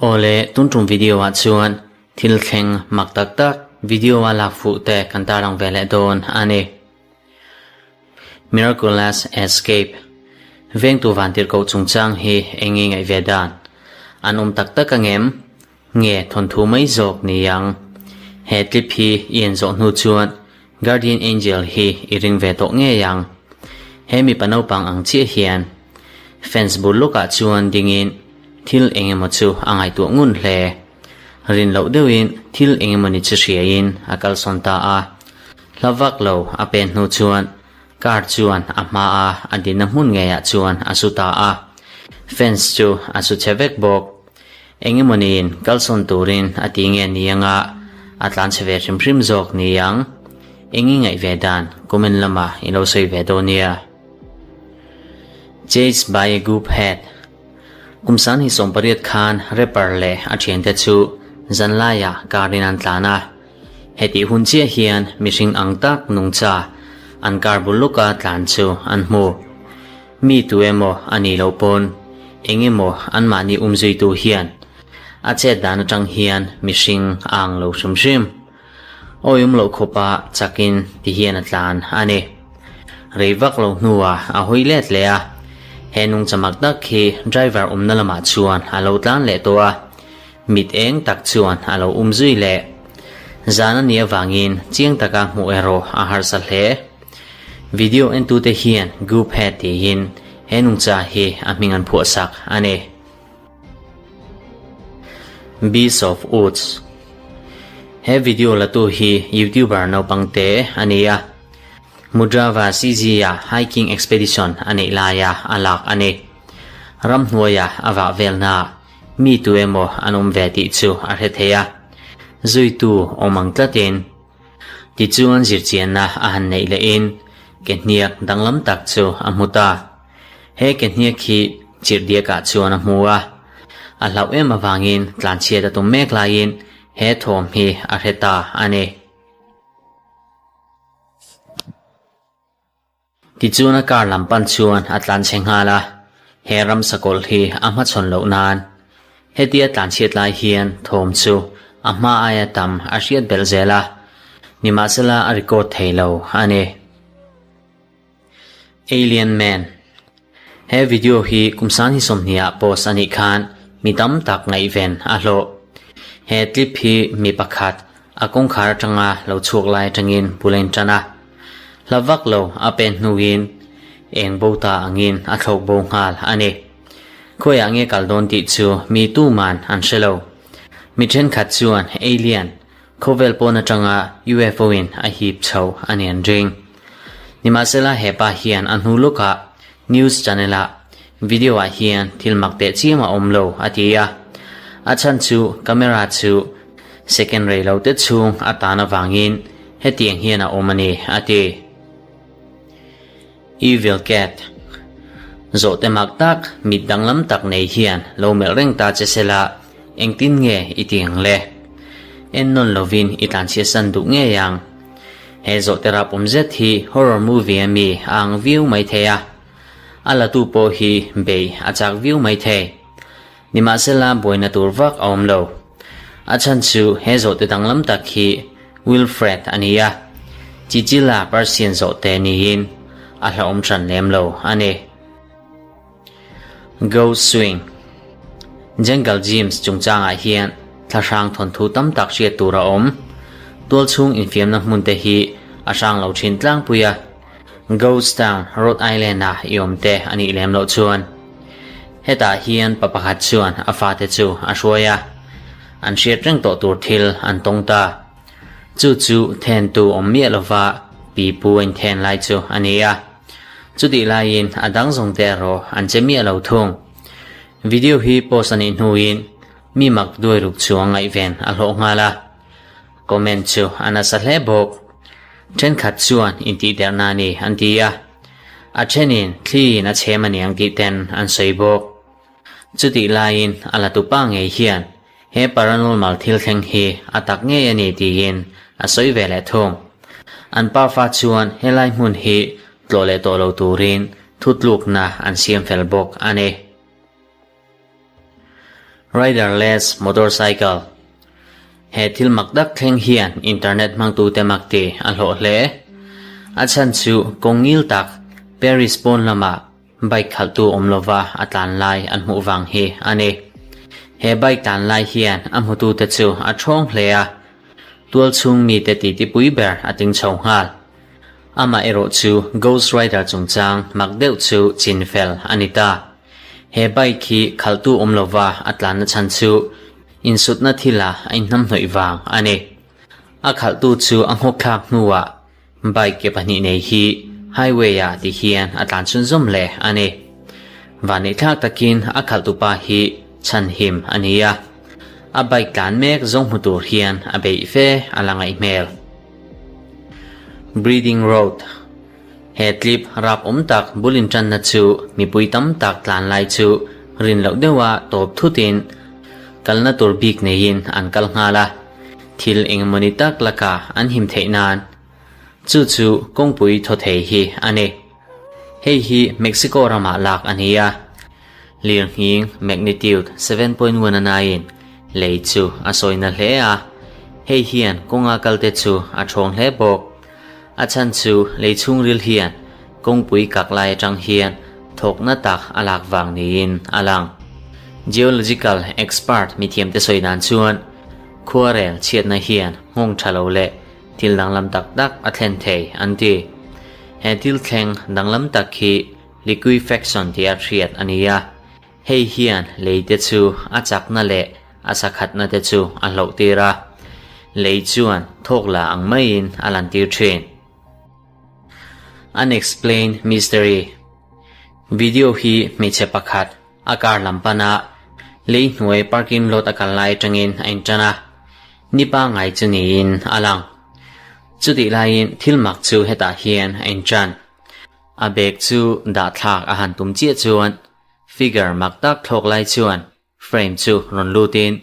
Awle, tun tum video ah chuan thil thleng mak tak tak video a lak fuh te kan tarlang ve leh dawn a ni. Miraculous Escape, Vengtu Vantirhkoh chungchang hi eng nge ngaih ve dan? An awm tak tak angem? Nge thawnthu mai zawk ni ang? He clip hi i en zawh hnu chuan Guardian Angel hi i ring ve tawh ngei ang. He mipa naupang ang chiah hian fence bul lawkah chuan dingin thil eng emaw chu a ngaihtuah ngun hle. Rin loh deuhin thil eng emaw ni chu hriaiin a kalsawn ta a. Hla vak lo a pen hnu chuan car chuan a hmaa a dinna hmun ngeiah chuan a su ta a. Fence chu a su chhe vek bawk. Eng emaw niin kalsawn turin a ti nge ni anga a tlan chhe ve hrim hrim zawk ni ang. Eng i ngaih ve dan comment lamah i lo sawi ve dawn nia. Chase by a Goop Head Kum san hi 18 khan rapper leh a thiante chu zanlaiah car in an tlan a. Hetih hun chiah hian mihring ang tak nungcha an car bul lawka tlan chu an hmu. Mi tu emaw a nih loh pawn eng emaw anmahni umzuitu hian a chet dan atang hian mihring a ang lo hrim hrim. Awiawm loh khawpa chakin ti hian a tlan a ni. Rei vak lo hnuah a hawi let leh a, he nungcha mak tak hi driver awmna lamah chuan a lo tlan leh tawh a, mit eng tak chuan a lo umzui leh. Zan a nih avangin chiang taka hmuh erawh a harsa hle. Video entute hian Group Head tiin he nungcha hi a hming an phuahsak a ni. Beast of Woods He video latu hi YouTuber naupang te a ni a, Mudrava CG-a hiking expedition a neih laia a lak a ni. Ramhnuaia a vah velnaah mi tu emaw an awm ve tih chu a hre thei a, zuitu awm ang tlatin. Tichuan zirchianna a han neih lehin ke hniak danglam tak chu a hmu ta. He ke hniak hi chirhdiakah chuan a hmu a. A hlauh em avangin tlanchhiat a tum mek laiin he thawm hi a hre ta a ni. Tichuan a car lam pan chuan a tlanchhe nghal a, he ramsa kawlh hi a hmachhawn loh nan. Hetia tlanchhiat lai hian thawm chu a hma aia tam a hriat belh zel a, nimahsela a record thei lo a ni. Alien Man He video hi kum sang hi 20 ah post a nih khan mi tam tak ngaihven a hlawh. He clip hi mi pakhat A kawngkhar atanga lo chhuak lai atangin bul a intan a, hla vak lo a pen hnuin eng bo ta angin a thlawk bo nghal a ni. Khawiah nge kal dawn tih chu mi tuman an hre lo. Mi thenkhat chuan alien, khawvel pawn atanga UFO in a hip chho a ni an ring. Nimahsela hepa hian a hnu lawkah news channel ah video ah hian thil mak teh chiam a awm lo a ti a, a chhan chu camera chu Second rei lo te chhung a tan avangin hetiang hian a awm a ni, a ti. Evil Cat, Zawhte mak tak, mit danglam tak nei hian lo melh reng ta che sela, engtin nge i ti ang le? En nawn lovin i tlanchhiatsan duh ngei ang. He zawhte rap awm zet hi horror movie a mi a ang viau mai thei a, a latu pawh hi bei a chak viau mai thei. Nimahsela buaina tur vak a awm lo. A chhan chu he zawhte danglam tak hi Wilfred a ni a, Chichila Persian zawhte niin a hlauhawm hran lem lo a ni. Ghost Swing Jungle Gyms chungchangah hian thlahrang thawnthu tam tak hriat tur a awm. Tualchhung infiamna hmun te hi a hrang lo thin tlangpui a. Ghost Town, Rhode Island-a i awm te a nih lem loh chuan. Hetah hian pa pakhat chuan a fate chu a hruai a, an hriat reng tawh tur thil an tawng ta. Chu chu thentu awm miah lova pi pu a inthen lai chu a ni a. Chutih laiin a dang zawng te erawh an che miah lo thung. Video hi post a nih hnuin mi mak duai ruk chu a ngaihven a hlawh nghal a. Comment chu a nasa hle bawk. Thenkhat chuan intihderhna a ni an ti a, a thenin thliin a chhem a niang tih ten an sawi bawk. Chutih laiin a la tupa ngei hian he paranormal thil thleng hi a tak ngei a ni tiin a sawi ve leh thung. An pafa chuan helai hmun hi tlawh leh tawh lo turin. thutlukna an siam fel bawk a ni. Riderless Motorcycle He thil mak tak thleng hian internet hmangtute mak ti a hlawh hle. A chhan chu kawng ngil tak Paris pawn lamah bike khalhtu awm lova a tlan lai an hmuh vang hi a ni. He bike tlan lai hian a hmutute chu a ṭhawng hle a, tual chhung mite titipui ber a tling chho nghal. Amah erawh chu Ghost Rider chungchang mak deuh chu chin fel a ni ta. He bike hi khalhtu awm lova a tlanna chhan chu insutna thila a inhnamhnawih vang a ni. A khalhtu chu a nghawk thlak hnuah bike ke pahnih nei hi highway ah ti hian a tlan chhunzawm leh a ni. Vanneihthlak takin a khalhtupa hi chhanhim a ni a, a bike tlan mek zawng hmu tur hian a beih fe a la ngaih hmel. Breeding Road. He tlip rap awm tak bul intanna chu mipui tam tak tlan lai chu rin loh deuha tawp thutin kalna tur bik neiin an kal nghal a, thil engemawni tak laka an him theih nan chu chu kawngpui thaw thei hi a ni. Hei hi Mexico ramah lak a ni a, lirnghing magnitude 7.1 a naiin lei chu a sawina hle a, hei hian kawnga kalte chu a thawng hle bawk. A chhan chu lei chhungril hian kawngpui kak lai atang hian thawkna tak a lak vang niin a lang. Geological expert mithiamte sawi dan chuan khuarel chhiatna hian nghawng tha lo leh thil danglam tak tak a thlen thei an ti. He thil thleng danglam tak hi liquefaction tia hriat a ni a, hei hian leite chu a chakna leh A sakhatna te chu a hloh tir a, lei chuan thawk la ang maiin a lan tir thin. Unexplained Mystery Video hi hmeichhe pakhat a car lam pana lei hnuai parking lot a kal lai atangin a intan a, ni pangngai chu niin a lang. Chutih laiin thil mak chu hetah hian a intan. A bag chu dahthlak a han tum chiah chuan figure mak tak thlawk lai chuan Frame chu rawn lutin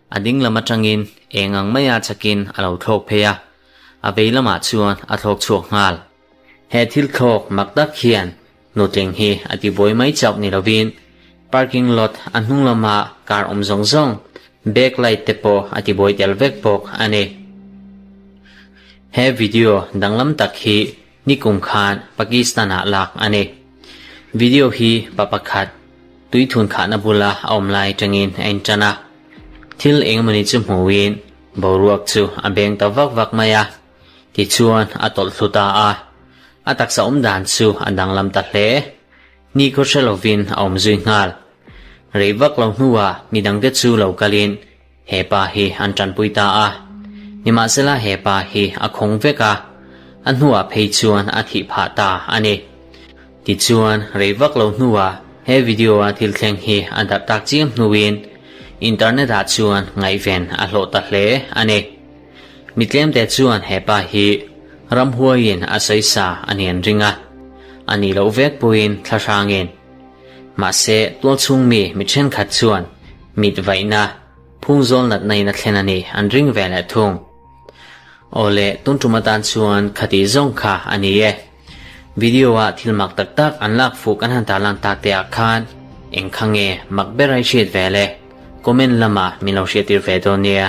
a ding lam atangin eng ang maia chakin a lo thlawk phei a, a vei lamah chuan a thlawk chhuak nghal. He thil thlawk mak tak hian nutling hi a ti buai mai chauh ni lovin parking lot a hnung lama car awm zawng zawng back light te pawh a ti buai tel vek bawk a ni. He video danglam tak hi Nikum khan Pakistan ah lak a ni. Video hi pa pakhat tui thun khahna bula a awm lai atangin a intan a. Thil engemawni chu hmuhin boruak chu a beng ta vak vak mai a, tichuan a tawlh thlu ta a. A taksa awm dan chu a danglam ta hle. Ni khaw hre lovin a awm zui nghal. Rei vak lo hnuah midangte chu lo kalin He pa hi an tanpui ta a, nimahsela he pa hi a khawng vek a, a hnuah phei chuan a thih phah ta a ni. Tichuan, rei vak lo hnuah he video-a thil thleng hi a darh tak chiam hnuin internet ah chuan ngaihven a hlawh ta hle a ni. Mi tlemte chuan he pa hi ramhuaiin a sawisa a ni an ring a, a nih loh vek pawhin thlahrangin Mahse, tualchhung mi mi thenkhat chuan mit vaihna, phungzawl natna in a thlen a ni an ring ve leh thung. Awle, tun tum atan chuan khati zawng kha a ni e. Video ah thil mak tak tak an lak fuh kan han tarlang tak te ah khan eng kha nge mak ber ai hriat ve le? Comment lamah min lo hriattir ve dawn nia.